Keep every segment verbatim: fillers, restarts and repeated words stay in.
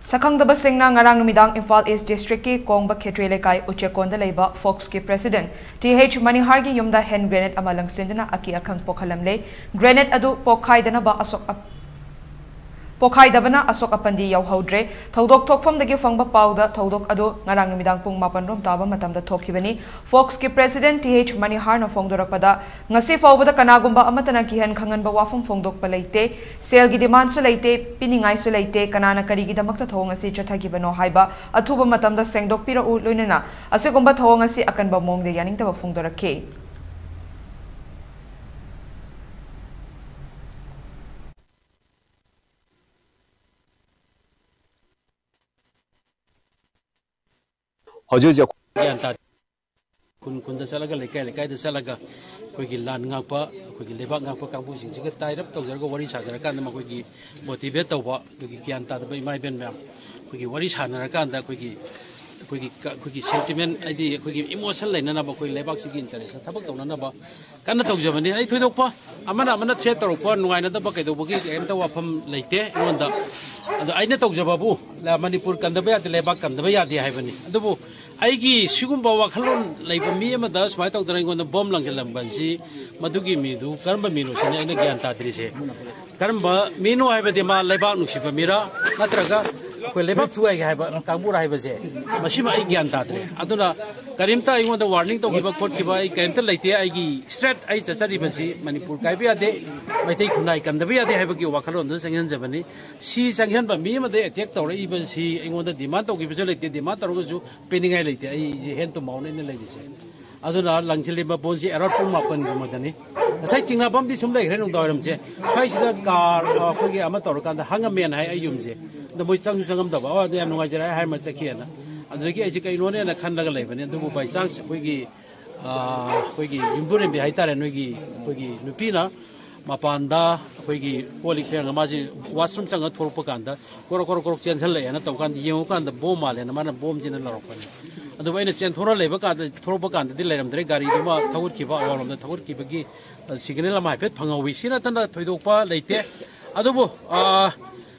ꯁꯛꯈꯪꯗꯕꯁꯤꯡꯅ ꯉꯔꯥꯡ ꯅꯨꯃꯤꯗꯥꯡ ꯏꯝꯐꯥꯜ ꯏꯁ ꯗꯤꯁꯇ꯭ꯔꯤꯛꯀꯤ ꯀꯣꯡꯕ ꯈꯦꯇ꯭ꯔꯤ ꯂꯩꯀꯥꯏ ꯎꯆꯦꯛꯀꯣꯟꯗ ꯂꯩꯕ ꯐꯣꯛꯁꯀꯤ ꯄ꯭ꯔꯦꯁꯤꯗꯦꯟꯠ ꯇꯤ ꯑꯩꯆ ꯃꯅꯤꯍꯥꯔꯒꯤ ꯌꯨꯝꯗ ꯍꯦꯟ ꯒ꯭ꯔꯦꯅꯦꯗ ꯑꯃ ꯂꯪꯁꯤꯟꯗꯨꯅ ꯑꯀꯤ ꯑꯈꯪ ꯄꯣꯛꯍꯜꯂꯝꯂꯦ꯫ ꯒ꯭ꯔꯦꯅꯦꯗ ꯑꯗꯨ ꯄꯣꯈꯥꯏꯗꯅꯕ ꯑꯁꯣꯛ ꯑꯞ-, ꯄꯣꯈꯥꯏꯗꯕꯅ ꯑꯁꯣꯛ ꯑꯄꯟꯗꯤ ꯌꯥꯎꯍꯧꯗ꯭ꯔꯦ꯫ ꯊꯧꯗꯣꯛ ꯊꯣꯛꯐꯝꯗꯒꯤ ꯐꯪꯕ ꯄꯥꯎꯗ ꯊꯧꯗꯣꯛ ꯑꯗꯨ ꯉꯔꯥꯡ ꯅꯨꯃꯤꯗꯥꯡ ꯄꯨꯡ ꯃꯥꯄꯟ ꯔꯣꯝ ꯇꯥꯕ ꯃꯇꯝꯗ ꯊꯣꯛꯈꯤꯕꯅꯤ꯫ ꯐꯣꯛꯁꯀꯤ ꯄ꯭ꯔꯦꯁꯤꯗꯦꯟꯠ ꯇꯤ ꯑꯩꯆ ꯃꯅꯤꯍꯥꯔꯅ ꯐꯣꯡꯗꯣꯔꯛꯄꯗ, ꯉꯁꯤ ꯐꯥꯎꯕꯗ ꯀꯅꯥꯒꯨꯝꯕ ꯑꯃꯠꯇꯅ ꯀꯤꯍꯟ ꯈꯪꯍꯟꯕ ꯋꯥꯐꯝ ꯐꯣꯡꯗꯣꯛꯄ ꯂꯩꯇꯦ꯫ ꯁꯦꯜꯒꯤ ꯗꯤꯃꯥꯟꯁꯨ ꯂꯩꯇꯦ, ꯄꯤꯅꯤꯡꯉꯥꯏꯁꯨ ꯂꯩꯇꯦ꯫ ꯀꯅꯥꯅ ꯀꯔꯤꯒꯤꯗꯃꯛꯇ ꯊꯧꯑꯣꯡ ꯑꯁꯤ ꯆꯠꯊꯈꯤꯕꯅꯣ ꯍꯥꯏꯕ ꯑꯊꯨꯕ ꯃꯇꯝꯗ ꯁꯦꯡꯗꯣꯛꯄꯤꯔꯛꯎ, ꯂꯣꯏꯅꯅ ꯑꯁꯤꯒꯨꯝꯕ ꯊꯧꯑꯣꯡ ꯑꯁꯤ ꯑꯀꯟꯕ ꯃꯑꯣꯡꯗ ꯌꯥꯅꯤꯡꯗꯕ ꯐꯣꯡꯗꯣꯔꯛꯈꯤ꯫ ꯍꯧꯖꯤꯛ ꯍꯧꯖꯤꯛ ꯒ꯭ꯌꯥꯟ ꯇꯥꯗꯦ꯫ ꯈꯨꯟ ꯈꯨꯟꯗ ꯆꯠꯂꯒ, ꯂꯩꯀꯥꯏ ꯂꯩꯀꯥꯏꯗ ꯆꯠꯂꯒ, ꯑꯩꯈꯣꯏꯒꯤ ꯂꯥꯟ ꯉꯥꯛꯄ, ꯑꯩꯈꯣꯏꯒꯤ ꯂꯩꯕꯥꯛ ꯉꯥꯛꯄ ꯀꯥꯡꯕꯨꯁꯤꯡꯁꯤꯒ ꯇꯥꯏꯔꯞ ꯇꯧꯖꯔꯒ, ꯋꯥꯔꯤ ꯁꯥꯖꯔꯀꯥꯟꯗ, ꯃꯈꯣꯏꯒꯤ ꯃꯣꯇꯤꯚꯦꯠ ꯇꯧꯕ, ꯑꯗꯨꯒꯤ ꯒ꯭ꯌꯥꯟ ꯇꯥꯗꯕ ꯏꯃꯥ ꯏꯕꯦꯟ ꯃꯌꯥꯝ ꯑꯩꯈꯣꯏꯒꯤ ꯋꯥꯔꯤ ꯁꯥꯟꯅꯔꯀꯥꯟꯗ, ꯑꯩꯈꯣꯏꯒꯤ, ꯑꯩꯈꯣꯏꯒꯤ ꯀ-, ꯑꯩꯈꯣꯏꯒꯤ ꯁꯦꯟꯇꯤꯃꯦꯟ, ꯍꯥꯏꯗꯤ ꯑꯩꯈꯣꯏꯒꯤ ꯏꯃꯣꯁꯟ ꯂꯩꯅꯅꯕ, ꯑꯩꯈꯣꯏ ꯂꯩꯕꯥꯛꯁꯤꯒꯤ ꯏꯟꯇꯔꯦꯁꯇ ꯊꯕꯛ ꯇꯧꯅꯅꯕ ꯀꯟꯅ ꯇꯧꯖꯕꯅꯤ꯫ ꯑꯩ ꯊꯣꯏꯗꯣꯛꯄ ꯑꯃꯅ ꯑꯃꯅ ꯊ꯭ꯔꯦꯠ ꯇꯧꯔꯛꯄ, ꯅꯨꯡꯉꯥꯏꯅꯗꯕ ꯀꯩꯗꯧꯕꯒꯤ ꯀꯔꯤꯝꯇ ꯋꯥꯐꯝ ꯂꯩꯇꯦ ꯑꯩꯉꯣꯟꯗ꯫ ꯑꯗꯣ ꯑꯩꯅ ꯇꯧꯖꯕꯕꯨ ꯂ-, ꯃꯅꯤꯄꯨꯔ ꯀꯟꯗꯕ ꯌꯥꯗꯦ, ꯂꯩꯕꯥꯛ ꯀꯟꯗꯕ ꯌꯥꯗꯦ ꯍꯥꯏꯕꯅꯤ꯫ ꯑꯗꯨꯕꯨ ꯑꯩꯒꯤ ꯁꯤꯒꯨꯝꯕ ꯋꯥꯈꯜꯂꯣꯟ ꯂꯩꯕ ꯃꯤ ꯑꯃꯗ ꯁꯨꯃꯥꯏꯅ ꯇꯧꯗꯅ ꯑꯩꯉꯣꯟꯗ ꯕꯣꯝ ꯂꯪꯁꯤꯜꯂꯝꯕꯁꯤ, ꯃꯗꯨꯒꯤ ꯃꯤꯗꯨ ꯀꯔꯝꯕ ꯃꯤꯅꯣ ꯁꯤꯅꯤ ꯑꯩꯅ ꯒ꯭ꯌꯥꯟ ꯇꯥꯗ꯭ꯔꯤꯁꯦ꯫ ꯀꯔꯝꯕ ꯃꯤꯅꯣ ꯍꯥꯏꯕꯗꯤ, ꯃꯥ ꯂꯩꯕꯥꯛ ꯅꯨꯡꯁꯤꯕ ꯃꯤꯔꯥ, ꯅꯠꯇ꯭ꯔꯒ ꯑꯩꯈꯣꯏ ꯂꯩꯕꯥꯛ ꯊꯨꯒꯥꯏꯒꯦ ꯍꯥꯏꯕ ꯀꯥꯡꯕꯨꯔꯥ ꯍꯥꯏꯕꯁꯦ, ꯃꯁꯤꯃ ꯑꯩ ꯒ꯭ꯌꯥꯟ ꯇꯥꯗ꯭ꯔꯦ꯫ ꯑꯗꯨꯅ ꯀꯔꯤꯝꯇ ꯑꯩꯉꯣꯟꯗ ꯋꯥꯔꯅꯤꯡ ꯇꯧꯈꯤꯕ ꯈꯣꯠꯈꯤꯕ ꯑꯩ ꯀꯔꯤꯝꯇ ꯂꯩꯇꯦ꯫ ꯑꯩꯒꯤ ꯁ꯭ꯇ꯭ꯔꯦꯠ ꯑꯩ ꯆꯠꯆꯔꯤꯕꯁꯤ ꯃꯅꯤꯄꯨꯔ ꯀꯥꯏꯕ ꯌꯥꯗꯦ, ꯃꯩꯇꯩ ꯈꯨꯟꯅꯥꯏ ꯀꯟꯗꯕ ꯌꯥꯗꯦ ꯍꯥꯏꯕꯒꯤ ꯋꯥꯈꯜꯂꯣꯟꯗꯨ ꯆꯪꯁꯤꯟꯖꯕꯅꯤ꯫ ꯁꯤ ꯆꯪꯁꯤꯟꯕ ꯃꯤ ꯑꯃꯗ ꯑꯦꯇꯦꯛ ꯇꯧꯔꯛꯏꯕꯁꯤ ꯑꯩꯉꯣꯟꯗ ꯗꯤꯃꯥꯟ ꯇꯧꯈꯤꯕꯁꯨ ꯂꯩꯇꯦ, ꯗꯤꯃꯥꯟ ꯇꯧꯔꯒꯁꯨ ꯄꯤꯅꯤꯡꯉꯥꯏ ꯂꯩꯇꯦ꯫ ꯑꯩꯁꯦ ꯍꯦꯟ ꯇꯨ ꯃꯥꯎꯟ ꯑꯩꯅ ꯂꯩꯔꯤꯁꯦ꯫ ꯑꯗꯨꯅ ꯂꯪꯁꯤꯜꯂꯤꯕ ꯕꯣꯝꯁꯤ ꯑꯦꯔꯥꯎꯟ ꯄꯨꯡ ꯃꯥꯄꯟꯒꯨꯝꯕꯗꯅꯤ꯫ ꯉꯁꯥꯏ ꯆꯤꯡꯅꯐꯝꯗꯤ ꯁꯨꯝ ꯂꯩꯈ꯭ꯔꯦ ꯅꯨꯡꯗꯥꯡꯋꯥꯏꯔꯝꯁꯦ꯫ ꯁ꯭ꯋꯥꯏꯁꯤꯗ ꯀꯥꯔ, ꯑ, ꯑꯩꯈꯣꯏꯒꯤ ꯑꯃ ꯇꯧꯔꯀꯥꯟꯗ ꯍꯪꯉꯝꯃꯦꯅ ꯍꯥꯏ ꯑꯩ ꯌꯨꯝꯁꯦ꯫ ꯑꯗꯣ ꯃꯣꯏ ꯆꯪꯁꯨ ꯆꯪꯉꯝꯗꯕ, "ꯑꯣ, ꯑꯗꯨ ꯌꯥꯝ ꯅꯨꯡꯉꯥꯏꯖꯔꯦ" ꯍꯥꯏꯔꯝꯃ ꯆꯠꯈꯤꯑꯅ꯫ ꯑꯗꯨꯗꯒꯤ ꯑꯩꯁꯦ ꯀꯩꯅꯣꯅꯦꯅ ꯈꯜꯂꯒ ꯂꯩꯕꯅꯦ꯫ ꯑꯗꯨꯕꯨ by chance ꯑꯩꯈꯣꯏꯒꯤ, ꯑ, ꯑꯩꯈꯣꯏꯒꯤ ꯌꯨꯝꯕꯨꯔꯦꯝꯕꯤ ꯍꯥꯏꯇꯥꯔꯦ, ꯅꯣꯏꯒꯤ ꯑꯩꯈꯣꯏꯒꯤ ꯅꯨꯄꯤꯅ ꯃꯄꯥꯟꯗ ꯑꯩꯈꯣꯏꯒꯤ ꯀꯣꯜ ꯂꯤꯛ ꯐꯦꯡꯉ ꯃꯥꯁꯤ ꯋꯥꯁꯔꯨꯝ ꯆꯪꯉ ꯊꯣꯛꯂꯛꯄ ꯀꯥꯟꯗ ꯀꯣꯔꯣꯛ ꯀꯣꯔꯣꯛ ꯀꯣꯔꯣꯛ ꯆꯦꯟꯁꯤꯜꯂꯛꯑꯦꯅ ꯇꯧꯀꯥꯟꯗ, ꯌꯦꯡꯉꯨꯀꯥꯟꯗ ꯕꯣꯝ ꯃꯥꯜꯂꯦꯅ ꯃꯥꯅ ꯕꯣꯝꯁꯤꯅ ꯂꯧꯔꯛꯄꯅꯤ꯫ ꯑꯗꯨꯕꯨ ꯑꯩꯅ ꯆꯦꯟꯊꯣꯔ ꯂꯩꯕ ꯀꯥꯟꯗ, ꯊꯣꯔꯛꯄ ꯀꯥꯟꯗꯗꯤ ꯂꯩꯔꯝꯗ꯭ꯔꯦ, ꯒꯥꯔꯤꯗꯨꯃ ꯊꯧꯒꯠꯈꯤꯕ, ꯑꯋꯥꯡꯂꯣꯝꯗ ꯊꯧꯒꯠꯈꯤꯕꯒꯤ, ꯑ, ꯁꯤꯒꯅꯦꯜ ꯑꯃ ꯍꯥꯏꯐꯦꯠ ꯐꯪꯍꯧꯋꯤ꯫ ꯁꯤ ꯅꯠꯇꯅ ꯊꯣꯏꯗꯣꯛꯄ ꯂꯩꯇꯦ꯫ ꯑꯗꯨꯕꯨ, ꯑ,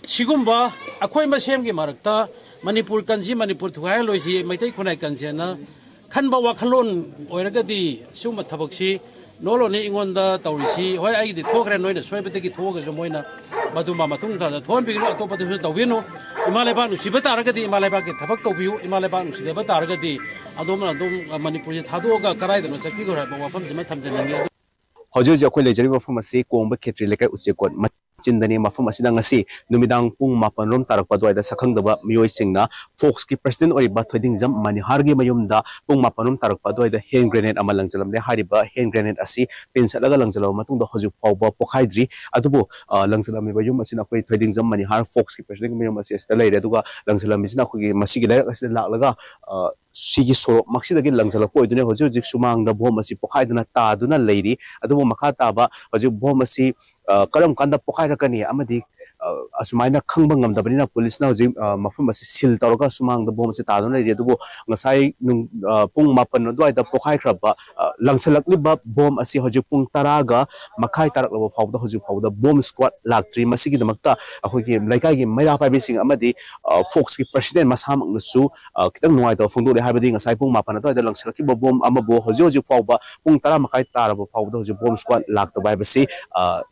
ꯁꯤꯒꯨꯝꯕ ꯑꯩꯈꯣꯏ ꯃꯁꯦꯟꯒꯤ ꯃꯔꯛꯇ ꯃꯅꯤꯄꯨꯔ ꯀꯟꯁꯤ, ꯃꯅꯤꯄꯨꯔ ꯊꯨꯒꯥꯏꯍꯜꯂꯣꯏꯁꯤ, ꯃꯩꯇꯩ ꯈꯨꯟꯅꯥꯏ ꯀꯟꯁꯦꯅ ꯈꯟꯕ ꯋꯥꯈꯜꯂꯣꯟ ꯑꯣꯏꯔꯒꯗꯤ ꯁꯤꯒꯨꯝꯕ ꯊꯕꯛꯁꯤ ꯅꯣꯂꯣꯅꯤ ꯑꯩꯉꯣꯟꯗ ꯇꯧꯔꯤꯁꯤ꯫ ꯍꯣꯏ, ꯑꯩꯒꯤꯗꯤ ꯊꯣꯛꯈ꯭ꯔꯦ, ꯅꯣꯏꯅ ꯁꯣꯏꯕꯗꯒꯤ ꯊꯣꯛꯑꯒꯁꯨ ꯃꯣꯏꯅ ꯃꯗꯨ ꯃꯥ ꯃꯇꯨꯡ ꯇꯥꯗ ꯊꯣꯛꯍꯟꯕꯤꯒꯅꯨ, ꯑꯇꯣꯞꯄꯗꯁꯨ ꯇꯧꯕꯤꯒꯅꯨ꯫ ꯏꯃꯥ ꯂꯩꯕꯥꯛ ꯅꯨꯡꯁꯤꯕ ꯇꯥꯔꯒꯗꯤ ꯏꯃꯥ ꯂꯩꯕꯥꯛꯀꯤ ꯊꯕꯛ ꯇꯧꯕꯤꯌꯨ, ꯏꯃꯥ ꯂꯩꯕꯥꯛ ꯅꯨꯡꯁꯤꯗꯕ ꯇꯥꯔꯒꯗꯤ ꯑꯗꯣꯝꯅ ꯑꯗꯨꯝ ꯃꯅꯤꯄꯨꯔꯁꯦ ꯊꯥꯗꯣꯛꯑꯒ ꯀꯗꯥꯏꯗꯅꯣ ꯆꯠꯄꯤꯈ꯭ꯔꯣ ꯍꯥꯏꯕ ꯋꯥꯐꯝꯁꯤꯃ ꯊꯝꯖꯅꯤꯡꯉꯤ꯫ ꯍꯧꯖꯤꯛ ꯍꯧꯖꯤꯛ ꯑꯩꯈꯣꯏ ꯂꯩꯖꯔꯤꯕ ꯃꯐꯝ ꯑꯁꯤ ꯀꯣꯡꯕ ꯈꯦꯇ꯭ꯔꯤ ꯂꯩꯀꯥꯏ ꯎꯆꯦꯛꯀꯣꯠ ꯃꯆꯤꯟꯗꯅꯤ꯫ ꯃꯐꯝ ꯑꯁꯤꯗ ꯉꯁꯤ ꯅꯨꯃꯤꯗꯥꯡ ꯄꯨꯡ ꯃꯥꯄꯟ ꯔꯣꯝ ꯇꯥꯔꯛꯄ ꯑꯗꯨꯋꯥꯏꯗ ꯁꯛꯈꯪꯗꯕ ꯃꯤꯑꯣꯏꯁꯤꯡꯅ ꯐꯣꯛꯁꯀꯤ ꯄ꯭ꯔꯁꯤꯗꯦꯟ ꯑꯣꯏꯔꯤꯕ ꯊꯣꯏꯗꯤꯡꯖꯝ ꯃꯅꯤꯍꯥꯔꯒꯤ ꯃꯌꯨꯝꯗ ꯄꯨꯡ ꯃꯥꯄꯟ ꯔꯣꯝ ꯇꯥꯔꯛꯄ ꯑꯗꯨꯋꯥꯏꯗ ꯍꯦꯟ ꯒ꯭ꯔꯦꯅꯦꯗ ꯑꯃ ꯂꯪꯁꯤꯜꯂꯝꯂꯦ꯫ ꯍꯥꯏꯔꯤꯕ ꯍꯦꯟ ꯒ꯭ꯔꯦꯅꯦꯗ ꯑꯁꯤ ꯄꯤꯟ ꯁꯠꯂꯒ ꯂꯪꯁꯤꯜꯂꯕ ꯃꯇꯨꯡꯗ ꯍꯧꯖꯤꯛ ꯐꯥꯎꯕ ꯄꯣꯈꯥꯏꯗ꯭ꯔꯤ꯫ ꯑꯗꯨꯕꯨ, ꯑ, ꯂꯪꯁꯤꯜꯂꯝꯃꯤꯕ ꯌꯨꯝ ꯑꯁꯤꯅ ꯑꯩꯈꯣꯏ ꯊꯣꯏꯗꯤꯡꯖꯝ ꯃꯅꯤꯍꯥꯔ ꯐꯣꯛꯁꯀꯤ ꯄ꯭ꯔꯁꯤꯗꯦꯟꯒꯤ ꯃꯌꯨꯝ ꯑꯁꯤ ꯑꯁꯤꯗ ꯂꯩꯔꯦ꯫ ꯑꯗꯨꯒ ꯂꯪꯁꯤꯜꯂꯝꯃꯤꯁꯤꯅ ꯑꯩꯈꯣꯏꯒꯤ ꯃꯁꯤꯒꯤ ꯂꯩꯔꯛ ꯑꯁꯤꯗ ꯂꯥꯛꯂꯒ, ꯑ, ꯁꯤꯒꯤ ꯁꯣꯔꯣꯛꯃꯛꯁꯤꯗꯒꯤ ꯂꯪꯁꯤꯜꯂꯛꯄ ꯑꯣꯏꯗꯣꯏꯅꯤ꯫ ꯍꯧꯖꯤꯛ ꯍꯧꯖꯤꯛ ꯁꯨꯃꯥꯡꯗ ꯕꯣꯝ ꯑꯁꯤ ꯄꯣꯈꯥꯏꯗꯨꯅ ꯇꯥꯗꯨꯅ ꯂꯩꯔꯤ꯫ ꯑꯗꯨꯕꯨ ꯃꯈꯥ ꯇꯥꯕ ꯍꯧꯖꯤꯛ ꯕꯣꯝ ꯑꯁꯤ, ꯑ, ꯀꯔꯝ ꯀꯥꯟꯗ ꯄꯣꯈꯥꯏꯔꯛꯀꯅꯤ ꯑꯃꯗꯤ, ꯑ, ꯑꯁꯨꯃꯥꯏꯅ ꯈꯪꯕ ꯉꯝꯗꯕꯅꯤꯅ ꯄꯨꯂꯤꯁꯅ ꯍꯧꯖꯤꯛ, ꯑ, ꯃꯐꯝ ꯑꯁꯤ ꯁꯤꯜ ꯇꯧꯔꯒ ꯁꯨꯃꯥꯡꯗ ꯕꯣꯝ ꯑꯁꯤ ꯇꯥꯗꯨꯅ ꯂꯩꯔꯤ꯫ ꯑꯗꯨꯕꯨ ꯉꯁꯥꯏ ꯅꯨꯡ-, ꯑ, ꯄꯨꯡ ꯃꯥꯄꯟ ꯑꯗꯨꯋꯥꯏꯗ ꯄꯣꯈꯥꯏꯈ꯭ꯔꯕ, ꯑ, ꯂꯪꯁꯤꯜꯂꯛꯂꯤꯕ ꯕꯣꯝ ꯑꯁꯤ ꯍꯧꯖꯤꯛ ꯄꯨꯡ ꯇꯔꯥꯒ ꯃꯈꯥꯏ ꯇꯥꯔꯛꯂꯕ ꯐꯥꯎꯕꯗ ꯍꯧꯖꯤꯛ ꯐꯥꯎꯕꯗ ꯕꯣꯝ ꯁ꯭ꯀ꯭ꯋꯥꯗ ꯂꯥꯛꯇ꯭ꯔꯤ꯫ ꯃꯁꯤꯒꯤꯗꯃꯛꯇ ꯑꯩꯈꯣꯏꯒꯤ ꯂꯩꯀꯥꯏꯒꯤ ꯃꯩꯔꯥ ꯄꯥꯏꯕꯤꯁꯤꯡ ꯑꯃꯗꯤ, ꯑ, ꯐꯣꯛꯁꯀꯤ ꯄ꯭ꯔꯁꯤꯗꯦꯟ ꯃꯁꯥꯃꯛꯅꯁꯨ, ꯑ, ꯈꯤꯇꯪ ꯅꯨꯡꯉꯥꯏꯇꯕ ꯐꯣꯡꯗꯣꯛꯂꯦ꯫ ꯍꯥꯏꯕꯗꯤ ꯉꯁꯥꯏ ꯄꯨꯡ ꯃꯥꯄꯟ ꯑꯗꯨꯋꯥꯏꯗ ꯂꯪꯁꯤꯜꯂꯛꯈꯤꯕ ꯕꯣꯝ ꯑꯃꯕꯨ ꯍꯧꯖꯤꯛ ꯍꯧꯖꯤꯛ ꯐꯥꯎꯕ ꯄꯨꯡ ꯇꯔꯥ ꯃꯈꯥꯏ ꯇꯥꯔꯕ ꯐꯥꯎꯕꯗ ꯍꯧꯖꯤꯛ ꯕꯣꯝ ꯁ꯭ꯀ꯭ꯋꯥꯗ ꯂꯥꯛꯇꯕ ꯍꯥꯏꯕꯁꯤ, ꯑ,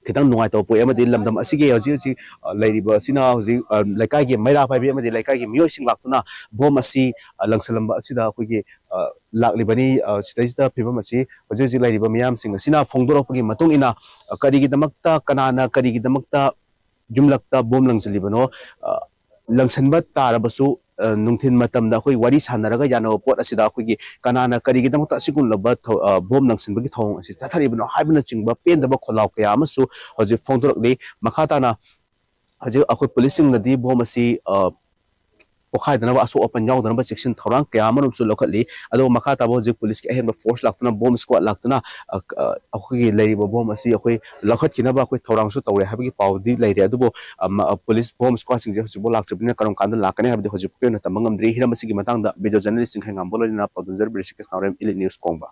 ꯈꯤꯇꯪ ꯅꯨꯡꯉꯥꯏꯇꯕ ꯄꯣꯛꯏ꯫ ꯑꯃꯗꯤ ꯂꯝꯗꯝ ꯑꯁꯤꯒꯤ ꯍꯧꯖꯤꯛ ꯍꯧꯖꯤꯛ, ꯑ, ꯂꯩꯔꯤꯕ ꯑꯁꯤꯅ ꯍꯧꯖꯤꯛ, ꯑ, ꯂꯩꯀꯥꯏꯒꯤ ꯃꯩꯔꯥ ꯄꯥꯏꯕꯤ ꯑꯃꯗꯤ ꯂꯩꯀꯥꯏꯒꯤ ꯃꯤꯑꯣꯏꯁꯤꯡ ꯂꯥꯛꯇꯨꯅ ꯕꯣꯝ ꯑꯁꯤ, ꯑ, ꯂꯪꯁꯤꯜꯂꯝꯕ ꯑꯁꯤꯗ ꯑꯩꯈꯣꯏꯒꯤ, ꯑ, ꯂꯥꯛꯂꯤꯕꯅꯤ꯫ ꯑ, ꯁꯤꯗꯩꯁꯤꯗ ꯐꯤꯕꯝ ꯑꯁꯤ ꯍꯧꯖꯤꯛ ꯍꯧꯖꯤꯛ ꯂꯩꯔꯤꯕ ꯃꯤꯌꯥꯝꯁꯤꯡ ꯑꯁꯤꯅ ꯐꯣꯡꯗꯣꯔꯛꯄꯒꯤ ꯃꯇꯨꯡ ꯏꯟꯅ, ꯑ, ꯀꯔꯤꯒꯤꯗꯃꯛꯇ, ꯀꯅꯥꯅ ꯀꯔꯤꯒꯤꯗꯃꯛꯇ ꯌꯨꯝꯂꯛꯇ ꯕꯣꯝ ꯂꯪꯁꯤꯜꯂꯤꯕꯅꯣ, ꯑ, ꯂꯪꯁꯤꯟꯕ ꯇꯥꯔꯕꯁꯨ, ꯑ, ꯅꯨꯡꯊꯤꯜ ꯃꯇꯝꯗ ꯑꯩꯈꯣꯏ ꯋꯥꯔꯤ ꯁꯥꯟꯅꯔꯒ ꯌꯥꯅꯕ ꯄꯣꯠ ꯑꯁꯤꯗ ꯑꯩꯈꯣꯏꯒꯤ ꯀꯅꯥꯅ ꯀꯔꯤꯒꯤꯗꯃꯛꯇ ꯑꯁꯤꯒꯨꯝꯂꯕ ꯊꯧ-, ꯑ, ꯕꯣꯝ ꯂꯪꯁꯤꯟꯕꯒꯤ ꯊꯧꯑꯣꯡ ꯑꯁꯤ ꯆꯠꯊꯔꯤꯕꯅꯣ ꯍꯥꯏꯕꯅꯆꯤꯡꯕ ꯄꯦꯟꯗꯕ ꯈꯣꯜꯂꯥꯎ ꯀꯌꯥ ꯑꯃꯁꯨ ꯍꯧꯖꯤꯛ ꯐꯣꯡꯗꯣꯔꯛꯂꯤ꯫ ꯃꯈꯥ ꯇꯥꯅ ꯍꯧꯖꯤꯛ ꯑꯩꯈꯣꯏ ꯄꯨꯂꯤꯁꯁꯤꯡꯅꯗꯤ ꯕꯣꯝ ꯑꯁꯤ, ꯑ, ꯄꯣꯈꯥꯏꯗꯅꯕ, ꯑꯁꯣꯛ ꯑꯄꯟ ꯌꯥꯎꯗꯅꯕ ꯆꯦꯛꯁꯤꯟ ꯊꯧꯔꯥꯡ ꯀꯌꯥ ꯑꯃꯔꯣꯝꯁꯨ ꯂꯧꯈꯠꯂꯤ꯫ ꯑꯗꯨꯒ ꯃꯈꯥ ꯇꯥꯕ ꯍꯧꯖꯤꯛ ꯄꯨꯂꯤꯁꯀꯤ ꯑꯍꯦꯟꯕ ꯐꯣꯔꯁ ꯂꯥꯛꯇꯨꯅ, ꯕꯣꯝ ꯁ꯭ꯀ꯭ꯋꯥꯗ ꯂꯥꯛꯇꯨꯅ, ꯑ, ꯑ, ꯑꯩꯈꯣꯏꯒꯤ ꯂꯩꯔꯤꯕ ꯕꯣꯝ ꯑꯁꯤ ꯑꯩꯈꯣꯏ ꯂꯧꯈꯠꯈꯤꯅꯕ ꯑꯩꯈꯣꯏ ꯊꯧꯔꯥꯡꯁꯨ ꯇꯧꯔꯦ ꯍꯥꯏꯕꯒꯤ ꯄꯥꯎꯗꯤ ꯂꯩꯔꯦ꯫ ꯑꯗꯨꯕꯨ, ꯑ, ꯃ-, ꯑ, ꯄꯨꯂꯤꯁ ꯕꯣꯝ ꯁ꯭ꯀ꯭ꯋꯥꯗꯁꯤꯡꯁꯦ ꯍꯧꯖꯤꯛꯐꯥꯎ ꯂꯥꯛꯇ꯭ꯔꯤꯕꯅꯤꯅ ꯀꯔꯝ ꯀꯥꯟꯗ ꯂꯥꯛꯀꯅꯤ ꯍꯥꯏꯕꯗꯤ ꯍꯧꯖꯤꯛꯐꯥꯎꯒꯤ ꯑꯣꯏꯅ ꯇꯝꯕ ꯉꯝꯗ꯭ꯔꯤ꯫ ꯍꯤꯔꯝ ꯑꯁꯤꯒꯤ ꯃꯇꯥꯡꯗ ꯚꯤꯗꯤꯑꯣ ꯖꯔꯅꯦꯂꯤꯁ ꯆꯤꯡꯈꯩꯉꯥꯝꯕ ꯂꯣꯏꯅꯅ ꯄꯥꯎꯗꯝꯖꯔꯕ ꯔꯤꯁꯤꯀꯦꯁ ꯅꯥꯎꯔꯦꯝ, ꯏꯂꯤꯠ ꯅ꯭ꯌꯨꯁ ꯀꯣꯡꯕ꯫